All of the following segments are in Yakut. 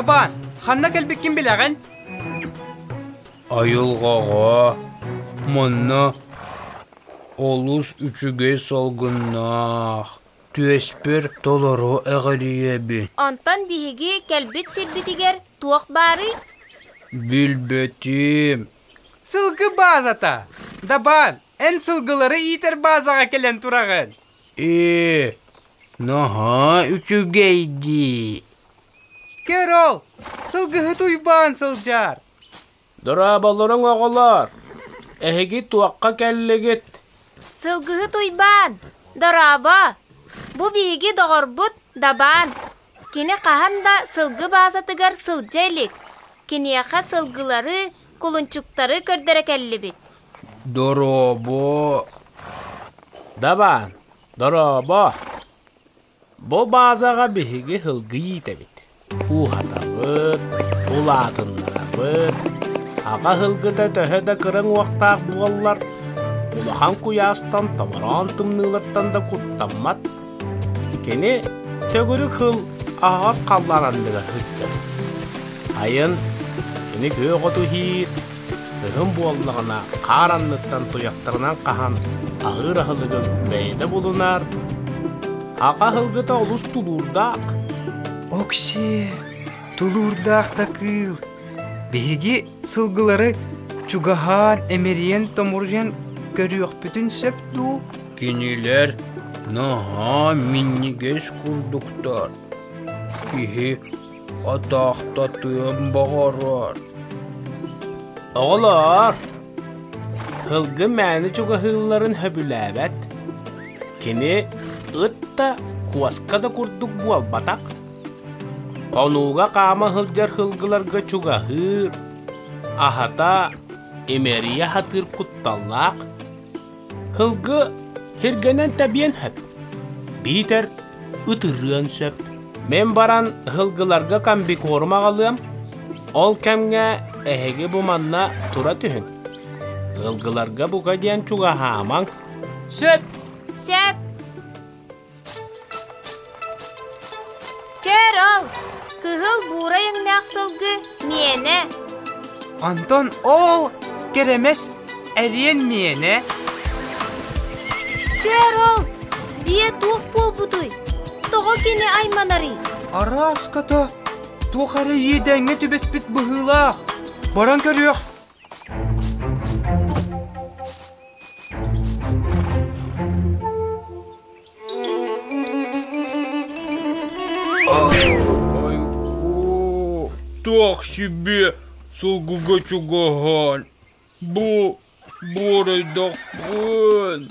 Дабаан, ханна кэлбиккин билэҕин? Айылҕаҕа манна олус үчүгэй салгыннаах, түөспэр толору эҕирийэбин. Онтон биһиги кэлбит сирбитигэр туох баарый? Билбэтим. Сылгы баазата! Дабаан, эн сылгылары иитэр баазаҕа кэлэн тураҕын. Ээ, наһаа үчүгэй дии. Көр ол, сылгыһыт Уйбаан сылдьар. Дорооболоруҥ оҕолоор! Эһиги туохха кэллигит? Сылгыһыт Уйбаан, дорообо! Бу биһиги доҕорбут Дабаан. Кини хаһан да сылгы баазатыгар сылдьа илик. Киниэхэ сылгылары, кулунчуктары көрдөрө кэллибит. Дорообо! Дабаан, дорообо! Бу баазаҕа биһиги сылгы иитэбит, ууһатабыт, улаатыннарабыт. Аҕа сылгыта төһө да кыра уҥуохтаах буоллар, улахан куйаастан, томороон тымныылартан да куттаммат. Кини төгүрүк сыл аһаҕас халлаан анныгар сылдьар. Айын кини күөх оту иһиир, кыһын буоллаҕына хаар анныттан туйахтарынан хаһан аһыыр аһылыгын бэйэтэ булунар. Аҕа аһылгыта олус тулуурдаах. Окси, тулуурдаах да кыыл. Биһиги сылгылары чугаһаан, эмирийэн-томоруйан көрүөхпүтүн сөп дуу? Кинилэр наһаа минньигэс курдуктар. Киһи атаахтатыан баҕарар. Оҕолоор, сылгы мээнэ чугаһыылларын сөбүлээбэт. Кини ыт да, куоска да курдук буолбатах. Хонууга хаама сылдьар сылгыларга чугаһыыр, аһата, имэрийэ сатыыр кутталлаах. Сылгы сиргэнэн тэбиэн сөп, биитэр ытырыан сөп. Мин баран сылгыларга комбикорм аҕалыам, ол кэмҥэ эһиги бу манна тура түһүҥ. Сылгыларга бука диэн чугаһаамаҥ. Сөп! Сөп! Көр ол, кыһыл буурай өҥнөөх сылгы миэнэ. Антон ол кэрэмэс эриэн миэнэ. Көр ол, биэ туох буолбутуй? Тоҕо кини айманарый? Арааската туох эрэ иэдээҥҥэ түбэспит быһыылаах. Баран көрүөх. Айгуу, туох себе сылгыга чугаһаан, бу буорайдахпын.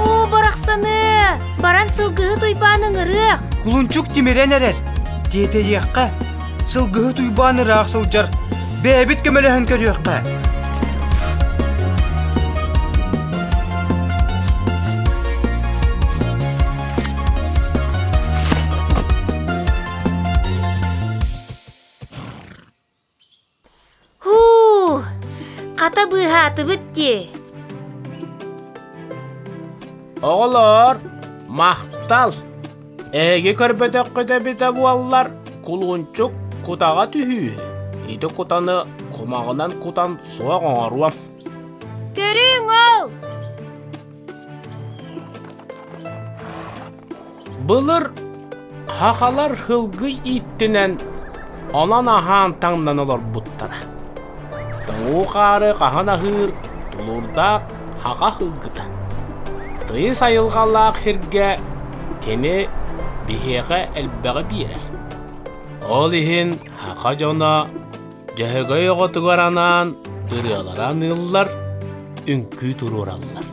Оо, барахсаны! Баран сылгыһыт Уйбаан ыҥырыах! Кулунчук тимирэн эрэр. Тиэтэйиэххэ. Сылгыһыт Уйбаан ыраах сылдьар. Бэйэбит көмөлөһөн көрүөххэ. Һуу, хата быыһаатыбыт дии. Оҕолоор, махтал! Эһиги көрбөтөххүт эбитэ буоллар, кулунчук кутаҕа түһүүһү. Ити кутаны кумаҕынан кутан суох оҥоруом. Көрүҥ ол! Былыр сахалар сылгы ииттинэн, онон аһаан таҥнан олорбуттара. Тоҥуу хаары хаһан аһыыр тулуурдаах саха сылгыта. Тыйыс айылҕалаах сиргэ кини биһиэхэ элбэҕи биэрэр. Ол иһин саха дьоно Дьөһөгөй оҕотугар анаан ырыалары аныыллар, үҥкүү туруораллар.